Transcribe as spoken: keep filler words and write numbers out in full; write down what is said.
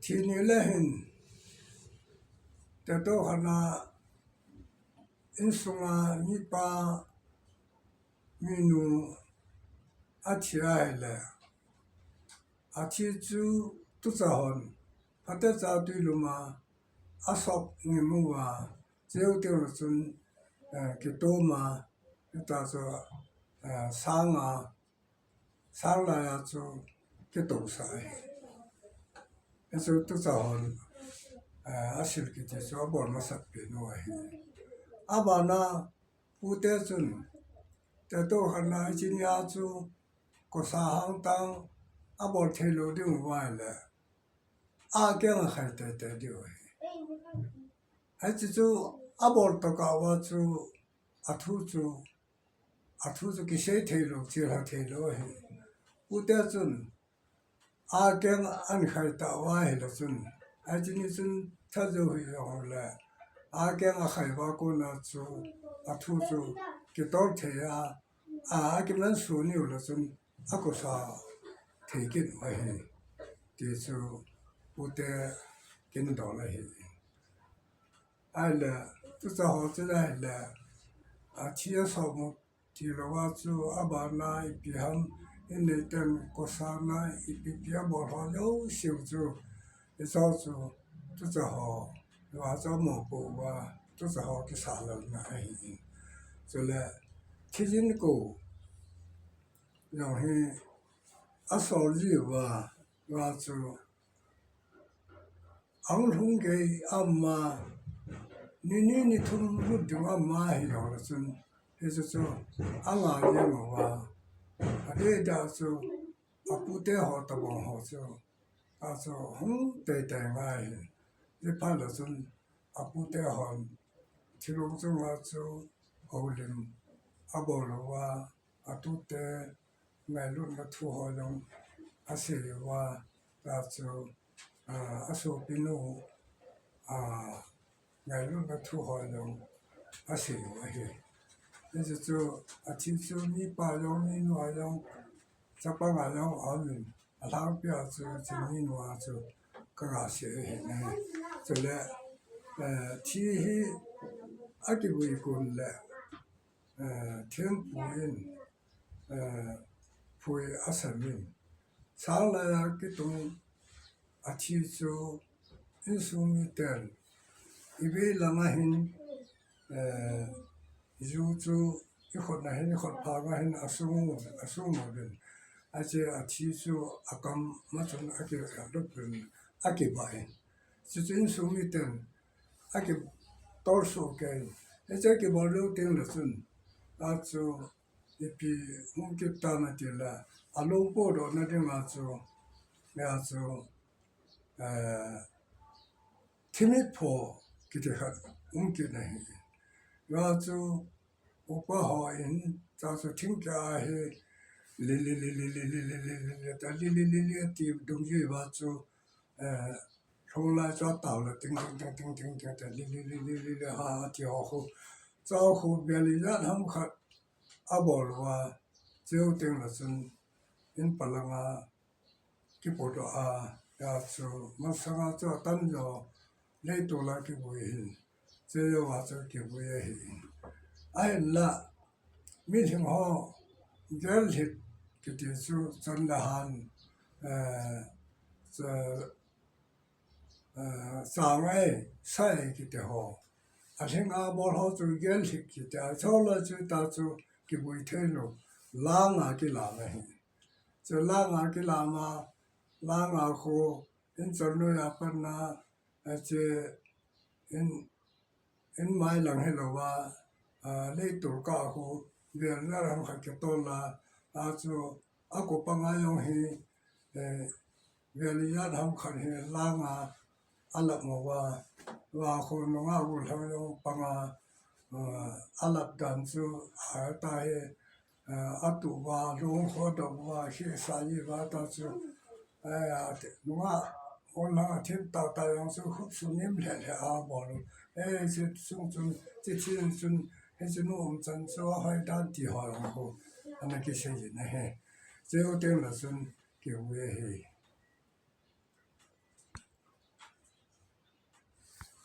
Thi ni le hin, teto khana insunga mipa minu athi ahile, athi chu tucha hon, phatecha tui luma asop ngimu a, cheu teu chun, eh, kitoma, ta chu, eh, sanga, sang lai a chu kitosa ahi. Hichu tucha hon, eh, asil kiti chu abol masat pen u ahi. Abana pute chun, teto khana hiche nia chu kosa hangtang abol thei lou diu ahile, akeng akhai teitei diu ahi. Hiche chu abol tokah uva chu athu chu, athu chu kisei thei lou, chilha thei lou ahi. Pute chun akeng ahin khai tah uva ahile chun, hiche ni chun tha jou hih jongle, akeng akhai uva kona chu athu chu kitol thei a, a, akimansuh niu le chun akosa thei kit u ahi, ti chu pute kin dol ahi. Ahile, tucha ho chu ahile, athi asop mu ti louva chu abana ipi ham, in neiten kosana ipi pi abol ho jouseu chu, hicho chu tucha ho, hiva chu amopo uva, tucha ho kisalalna ahi. Chule, thijin ko jong hi asol jiuva, hiva chu ahung lhung gei ama, ni ni ni thum lut ding ama hi jongle chun, hichu chu anga jeng uva, adeh deh chu apute ho tabang ho chu, achu hung teitei ngai hi. Hiphat le chun apute hon thilong chunga chu houlim abol uva, atute ngailutna thu ho jong asei uva, ta chu, ah, asopinu, ah, ngailutna thu ho jong asei u ahi. Hichu chu athi chu mipa jong, minu a jong, chapang a jong aumin, alhangpi a chu, chu minu a chu kaga sei ahi. Chule, eh, thi hi akivui kon le, eh, thempu in, eh, phui asam in, sang lai a kitung athi chu insung miten ivei langa hin, eh, ju chu ikhutna hin, ikhut phanga hin asung, asung uvin, ache athi chu akam a chun akilut uvin, akivah in, chuchu insung miten akitol soh kei in, hiche kibol lou teng le chun, achu ipi hung kit tam ati le, alou podohna dinga chu, hia chu, eh, thimit pho kiti khat hung kit ahi. Hia chu upa hon, ta chu thingkeh a hi, li li li li ta li li li li ti dungjui uva chu, eh, lhung lai chu atao le ting ting ting ting ting ting ta li li li li li li ha ti ho khu. Chau khu bel ijat ham khat abol uva, cheu teng le chun in palanga kipodoh a, hia chu masanga chu atan jo, leitol a kivui hin, chejou a chu kivui ahi. Ahinla, milhing ho, gelhit kiti chu chon le han, eh, cha-, eh, changai, sai kiti ho, alhing a bol ho chu gelhit kiti a, chule chu ta chu kivui thei lou, langa kilam ahi. Chu langa kilam a, langa khu in chon noi a pat na, ache in, in mai lang hilouva, a, leitol kah khu, vel vel ham khat kitol a, achu, akop panga jong hi, eh, vel ijat ham khat hi langa alap uva, hia khu nungah gollhang jong panga, a, alap dan chu, a, ta hi, a, atuh uva, lung ho dop uva, khehsa ji uva ta chu, eh, ati, nungah gollhang athem tah tah jong chu khut sunim lheh lheh a bol u. Eh, hiche sung chun, hiche thi chun, hiche nu umchan chu ahoidan ti ho jong khu ana kisei jin ahi. Cheu teng le chun kivui ahi.